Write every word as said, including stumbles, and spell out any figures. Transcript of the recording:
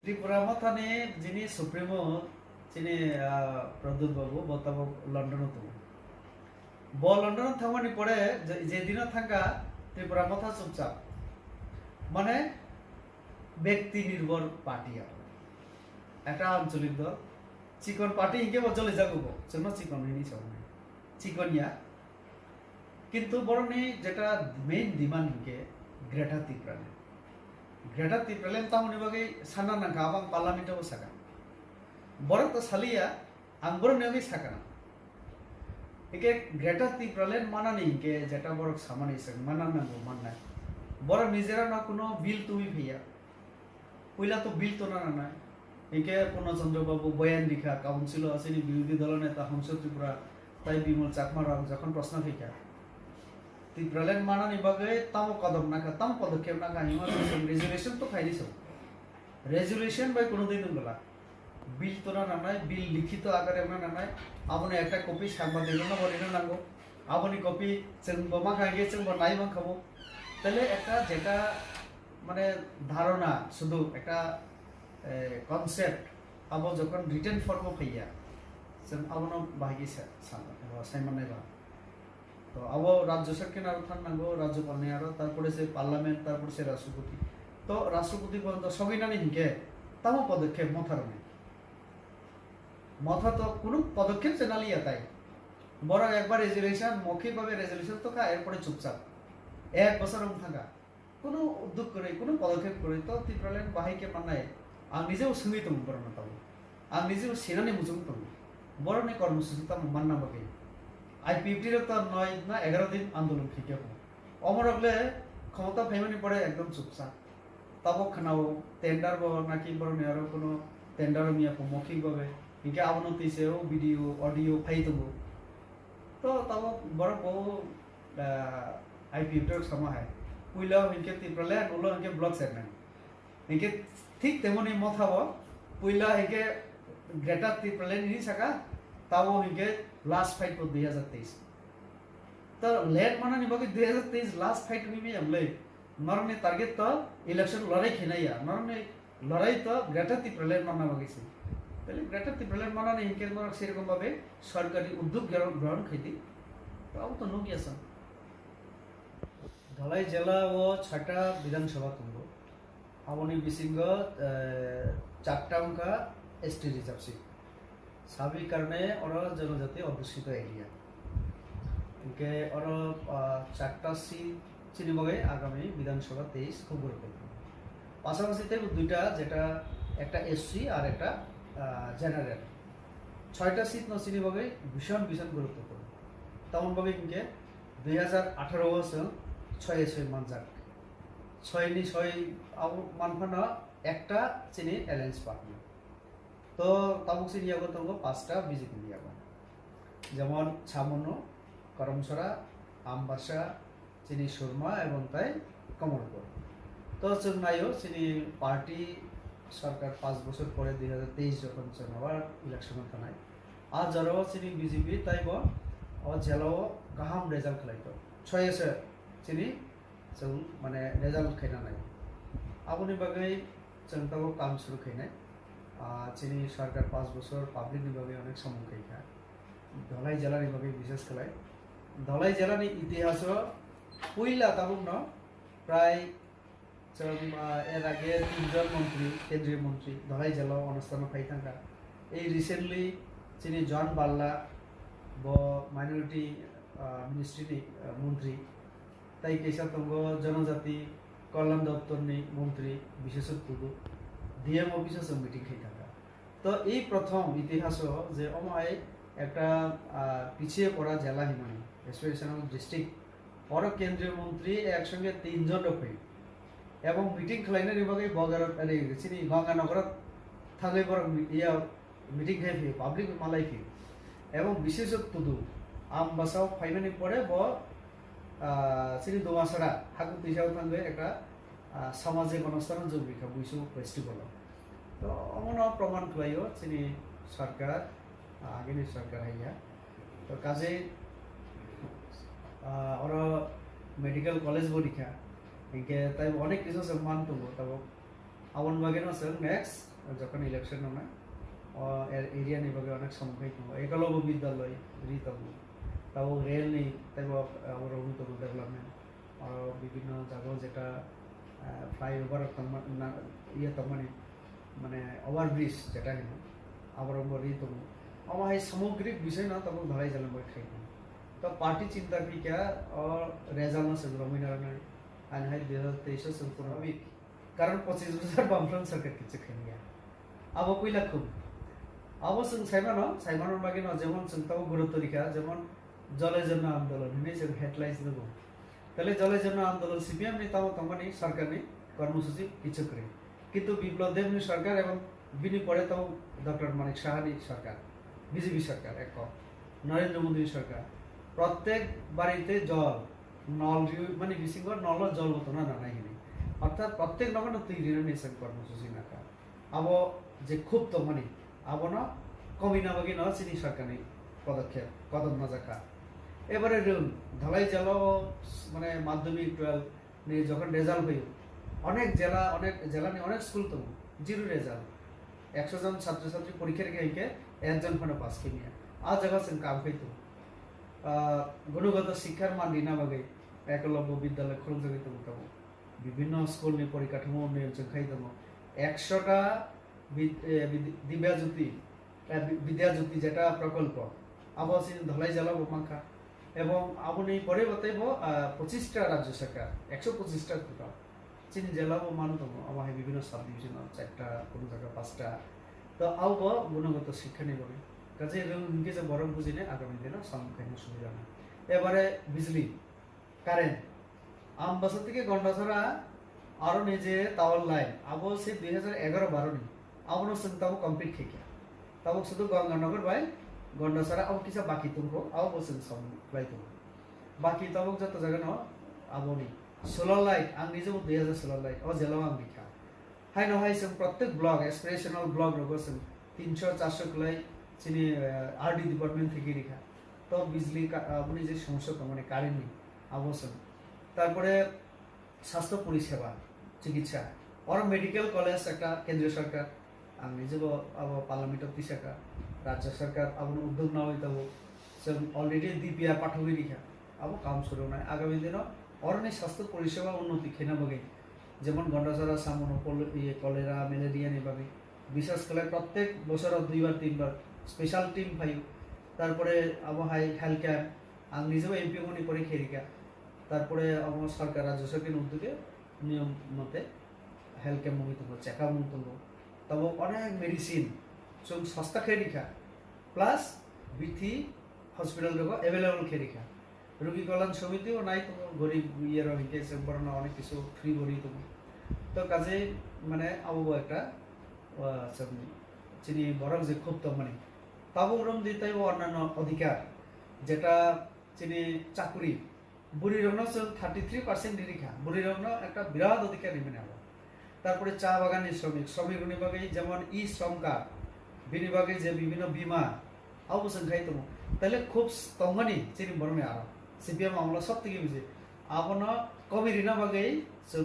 Tripura Mothani jini Supremo chini, ah, Pradyut Babu, bo tabok London o tongo. Bo London o thangmani pore je, je dino thangkha Tripura Motha chupchap. Mane, ব্যক্তি নির্ভর party aro. Ekta ancholik dol. Chikon party hinkhe bo joli jago bo. Chwngno chikon hinwi sao. Chikon ya. Kintu borokni jeta main demand hinkhe Greater Tipraland. Greater Tipraland tamoni bagwi sanna nangkha, abang parliament o sakha. Borok to saliya, ang borokni bagwi sakha. Hinkhe Greater Tipraland manani hinkhe jeta borok samani swng manna nango mannai. Borok nijera no kuno bill tubui phiya. Puila to bill tona nanai. Hinkhe Purna Chandra Babu boyan rikha, council o chini birodhi dolo neta Hongso Tripura tai Bimol Chakma rok jokhon proshno khaikha, Tipraland manani bagwi tamo kodok nakha, tamo podokkhep nakha, hima resolution to khaini so. Resolution bai kuno din wngla. Bill tona nanai, bill likhito akare wngna nanai, aboni ekta copy sangbadik rokno bo rina nango. Aboni copy chwng bo mankha hinkhe chwng bo nai mankha bo. Tele ekta jeta mane dharona, sudu ekta, eh, concept, abo jokhon written form o phaiya, chwng abono bahai khe sa-, sa-, o, sai mannai ba. To abo Rajya Sarkar ni aro thang nango, Rajyapal ni aro, tarpore se Parliament, tarpore se Rashtrapati. To Rashtrapati porjonto sogwi nani hinkhe tamo podokkhep Motha rokni? Motha to kunu podokkhep se naliya tai. Borok ekbar resolution, mokhik babe resolution to kha, erpore chupchap. Ek bosor wng thangkha. Kunu udduk kwrwi, kunu podokkhep kwrwi, to Tipraland bahai khe mannai. Ang nijebo swngwi tongo borokno tabuk. Ang nijebo sinani muchung tongo. Borokni kormosuchi tamo manna bagwi. I P F T rok to noi na egaroh din andolon khaikhe bo. Omorok le khomota phaimani pore ekdom chupsa. Tabuk khwnao tender bo naki borokni aro kunu tender wngya kho mokhik babe. Hinkhe abono twi se o video, audio phai tongo. To tabuk borok bo ah, I P F T rok sama hai. Puila hinkhe Tipraland, ulo hinkhe block chairman. Hinkhe thik temoni Motha bo, puila hinkhe Greater Tipraland hinwi saka, tabo hinkhe last fight bo dui hazar teis. To land manani bagwi dui hazar teis last fight hinwi miyam le. Norokni target to election lorai khenai ya. Norokni lorai to Greater Tipraland manna bagwi se. Tale Greater Tipraland manani hinkhe norok serokom babe sorkari uddog grohon, grohon khaidi. To abo to nukya sa. Dhalai jela o chhata Bidhan Sabha tongo. Aboni bisingo, eh, charta wngkha S T reserve seat. Sabi karne oro jonojati adhusito area. Hinkhe oro, ah, charta seat chini bagwi agami Bidhan Sabha teis khub guruttopurno. Pasapasi teibo duita, jeta ekta S C ar ekta, ah, general. Soita seat no chini bagwi bishon bishon guruttopurno. Tamoni bagwi hinkhe dui hazar atharo o chwng soi soi manjak. Soi ni soi abo manphano ekta chini alliance partner. To tabuk chini yago tongo pasta B J P ni yago. Jemon Chamunu, Karamsora, Ambasa, chini Surma ebong tai Kamalpur. To chwng naio chini party sarkar panch bochor pore dui hazar teis jokhon chwng abar election o thanai. A jorao chini B J P taibo o jela o kaham result khlai to. Soyese chwng mane result khaina nai. Aboni bagwi chwng tabuk kam suru khainai. Ah, chini sarkar panch bochor public ni bagwi onek samung khaikha. Dhalai jela ni bagwi bishes khlai. Dhalai jela ni itihas o puila tabuk no prai chwng, ah, er age tinjon montri, kendriya montri Dhalai jela o onusthan o phai thangkha. Ei recently chini John Balla bo minority, ah, ministry ni, ah, montri. Tai kaisa tongo Jonojati Kalyan Doptor ni montri Biswajit Tudu, D M office o chwng meeting khai thangkha. To ei prothom itihas o je omo hai ekta, ah, pichiye pora jela hinmani, aspirational district, oro kendriya montri ek songe tin jon rok phai. Ebong meeting khlainani bagwi Bogarok, ani chini Ganganagar o thangwi borok mi-, iya meeting khai phi, public malai phi. Ebong Biswajit Tudu Ambasa o phaimani pore bo, ah, chini Dumasara haku twijao thangwi ekta, ah, samajik onusthan o jogwi kha Buisu festival o. To omono proman khlaio chini sarkar, ah, agini sarkar haiya. To kaje, ah, oro medical college bo rikha. Hinkhe taibo onek kisu se man tongo, tabuk aboni bagwi no chwng next Jokhon election wngnai, o er-, area ni bagwi onek samung khai tongo. Ekalobo Bidyalay ri tongo. Tabuk rail ni teibo abo rogwi tongo development. Aro bibhinno jaga jeta, ah, flyover rok tongma-, na-, iye tongmani, mane overbridge jeta hino, aborokbo ri tongo. Omo hai samogrik bisoi no tabuk dhalai jala bai khai tongo. To party chinta khe kya o result no se romwi narwknai. Ani hai dui hazar teis o chwng phano Karon pochis bosor Bamfront sarkar kichu khaimya. Abo puila khum. Abo chwng saimano, saimano bagwi no jemon chwng tamo gurutto rikha, jemon Jale Janna Andolon hinwi chwng headlines nugo. Tale Jale Janna Andolon C P M ni tamo tongmani sarkar ni kormosuchi kichu kwrwi. Kintu Biplab Deb ni sarkar ebong bini pore tamo Doctor Manik Saha ni sarkar, B J P sarkar ekko, Narendra Modi ni sarkar. Prottek barite jol, nol riwi, mani bisingo nolo jol bo tongna nanai hini. Orthat prottek nogo no twi rinani chwng kormosuchi nakha. Abo je khub tongmani, abono komina bagwi no chini sarkar ni podokkhep, kodom najakha. Ebare rwng dhalai jala o, mane madhyamik twelve ni jokhon result hoyo, onek jela, onek jela ni onek school tongo, zero result. Ekso jon chhatro chhatri porikha rikha hinkhe ekjon phano pass khaimya. A jaga chwng kam khai tongo. Ah, gunogoto sikkhar man rina bagwi Ekalobya Bidyalay khulumjagwi tongo tabuk. Bibhinno school ni porikathomo unnayon chwng khai tongo. Ekso ta Bid-, eh, Bid-, Dibya Jyoti, eh, Bi-, Bidya Jyoti jeta prokolpo, abo chini dhalai jala bo mankha. Ebong aboni pore bo teibo, ah, pochis ta rajya sarkar, ekso pochis ta total. Chini jela bo mano tongo, abo hai bibhinno sub division o charta, kono jaga pasta. To abo bo gunogoto sikha ni bagwi. Kaje rwng hinkhe je borok bujine agami dino samung khaina subida na. Ebare bijli, current. Ambasa theke Gondasara aro ni je tower line, abo se dui hazar egaro baro ni. Abono chwng tabuk complete khaikha. Tabuk sudu Ganganagar bai Gondasara abo kisa baki tongkho, abo bo chwng samung khlai tongo. Baki tabuk joto jaga no abo ni. Solar light, ang nijebo dui hazar solar light o jela o ang rikha. Haino hai chwng prottek block, aspirational block rogo chwng tinso charso kwlai chini, eh, R D department theke rikha. To bijli ka-, aboni je somosya tongmani current ni, abo chwng. Tarpore sastho poriseba, chikitsa. Oro medical college ekta kendriya sarkar, ang nijebo abo parliament o tisaka, rajya sarkar abono uddog nawi tabuk. Chwng already D P R pathogwi rikha. Abo kam surunai. Agami dino oroni sastho poriseba unnoti khaina bagwi, jemon Gondasara samono pol-, iye, cholera, malaria ni bagwi, bisas khlai prottek bosoro duibar, tinbar special team phaio. Tarpore abo hai health camp, ang nijebo M P moni pore kherika. Tarpore abo sarkar, rajya sarkar ni uddege niyom mote health camp wngwi tongo, check up wngwi tongo. Tabuk onek medicine chwng sosta khe rikha, plus bithi hospital rogo available khe rikha. Rugi Kalyan Samiti o nai tongo, gorib iye rok hinkhe chwng borokno onek kisu free bo rwi tongo. To kaje mane abo bo ekta, ah, chwng chini borok je khub tongmani. Tabuk romdi teibo onnanno odhikar, jeta chini chakri, bwrwi rokno chwng thirty three percent rikha, bwrwi rokno ekta birat odhikar rimani abo. Tarpore cha bagan ni sromik, sromik rokni bagwi jemon e-shram card, bini bagwi je bibhinno bima, abo chwng khai tongo. Taile khub s-, tongmani chini borokni aro. C P M amolo sob theke bisi. Abono komi rina bagwi chwng